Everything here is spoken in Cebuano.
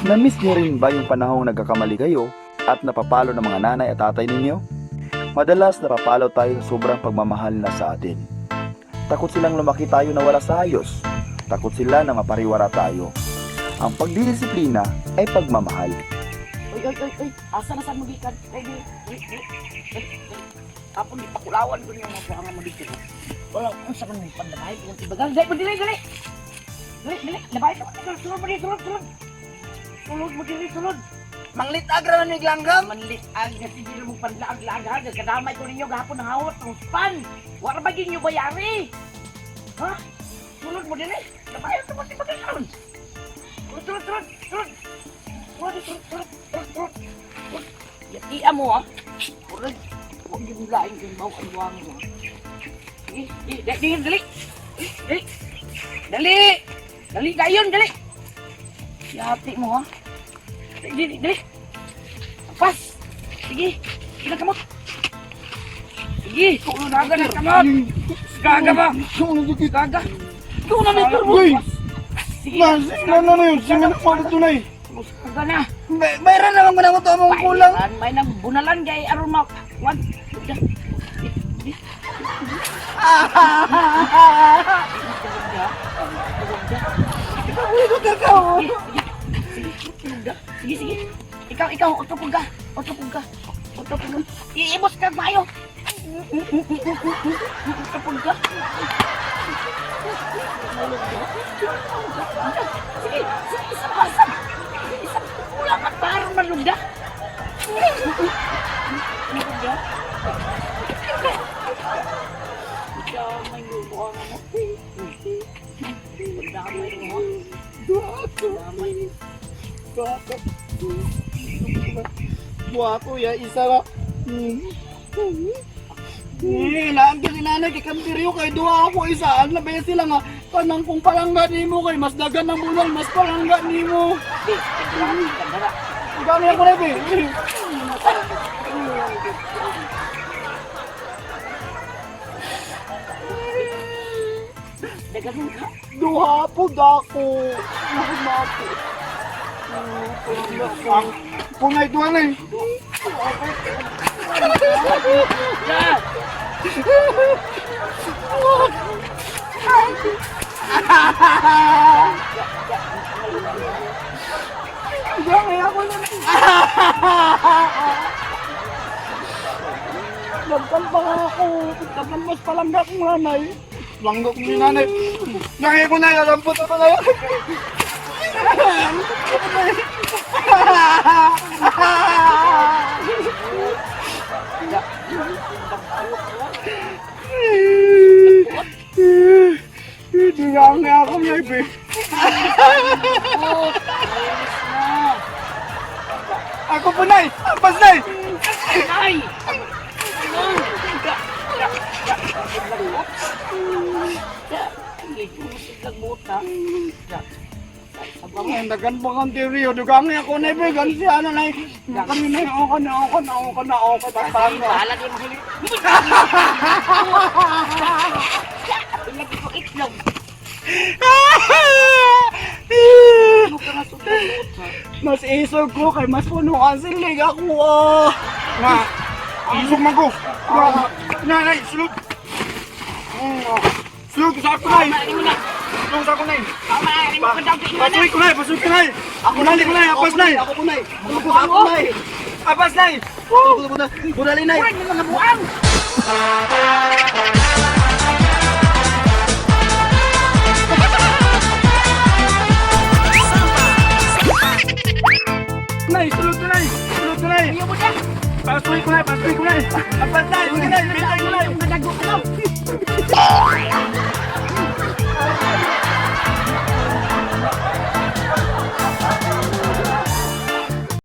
Na-miss niyo rin ba yung panahong nagkakamali kayo at napapalo ng mga nanay at tatay ninyo? Madalas napapalo tayo sa sobrang pagmamahal na sa atin. Takot silang lumaki tayo na wala sa ayos. Takot sila na mapariwara tayo. Ang pagdidisiplina ay pagmamahal. Oy, oy, oy, oy. Asa na saan magikan? Ay, di, di, di, di, di. Kapon di pakulawan ko niyo mga buhangan mo dito. Wala, ang sa kanong pandamay, ilang tibagal. Dali, dali, dali. Dali, dali. Labay ka. Sulod mo di, sulod, sulod. Sulod mo dili, sulod. Manglit agra na ni Glanggam. Manlit ang kasi di mo panlaag-laag ha. Kadamay ko ninyo gahapon ng hawat ng span. Wala ba ninyo bayari? Ha? Sulod mo dili. Labay ka mo tibagal karon. Sulod, sulod, sulod, sulod. Sulod, sulod, sulod, sulod, sulod. Sulod. Yatia mo ha. Murag, huwag yung laing kang baw ang buhangin mo. Sige, sige, dali, dali. Dali. Dali. Dali dayon, dali. Yati mo ha. Dali, dali, dali. Pas. Sige, ilang kamot. Sige, gaga na kamot. Gaga ba? Gaga. Ikaw na may turbo. Uy! Sige, Na, na, na yun. Sige na, wala tunay. gaga na. Bayran naman ko na ko to among kulang. Bayran, may nang bunalan kay aron ma. Wan. Sige, sige. Ikaw, ikaw, utupog ka. Utupog ka. Utupog ka. Iibos ka, mayo. Utupog ka. Sige, sige, isa pa, isa. Isa, kulang at parang malugda. Malugda. Damay mo, buha mo. Damay mo. Damay. Buha ko ya, isa ra. Eh, laan kasi nanay kay Kambiryo kay duha ako isa. Ang labay sila nga kanang kung palangga nimo kay mas dagan ng bunal, mas palangga nimo. Di, tignan, tignan. Gani ako na be. Daganon ka. Duha po dako. Duha po. Punay duha na eh. Ya! Gani ako na. Nagkampa nga ako. Nagkampas mas palangga kong nanay. Langga kong ni nanay. Nanay ko na, lalampot ako na. Durang na ako, baby. Oh, ayos na. Ako po, Nay! Ampas, Nay! Ay! Ano? Ga, ga, ga. Ga, ga. Ga. Sabang. Ang dagan pa kang teoryo. Dugang ako na, baby. Ganun siya, ano, Nay. Kami na, ako na, ako na, ako na, ako na, ako na. Bahala di mahilig. Ilagay ko itlog. Ano ka nga susunod, ha? Mas isog ko kay mas punuan silig ako ah. Nga, isog man ko. Nga, nanay, sulod. Sulod sa ako nay. Tama, mo na. Sulod sa ako nay. Tama, mo ka daw. Pasuy ko nay, pasuy ko nay. Ako nay, ko nay, apas nay. Ako po nay. Ako po ako nay. Apas nay. Bunali nay. Murag ng mga buang. Nay, sulod ko nay. Sulod ko nay. Ayaw mo na. Pasuy ko nay, pasuy ko nay. Apas nay, sige nay, bintay ko nay. Mga dago ka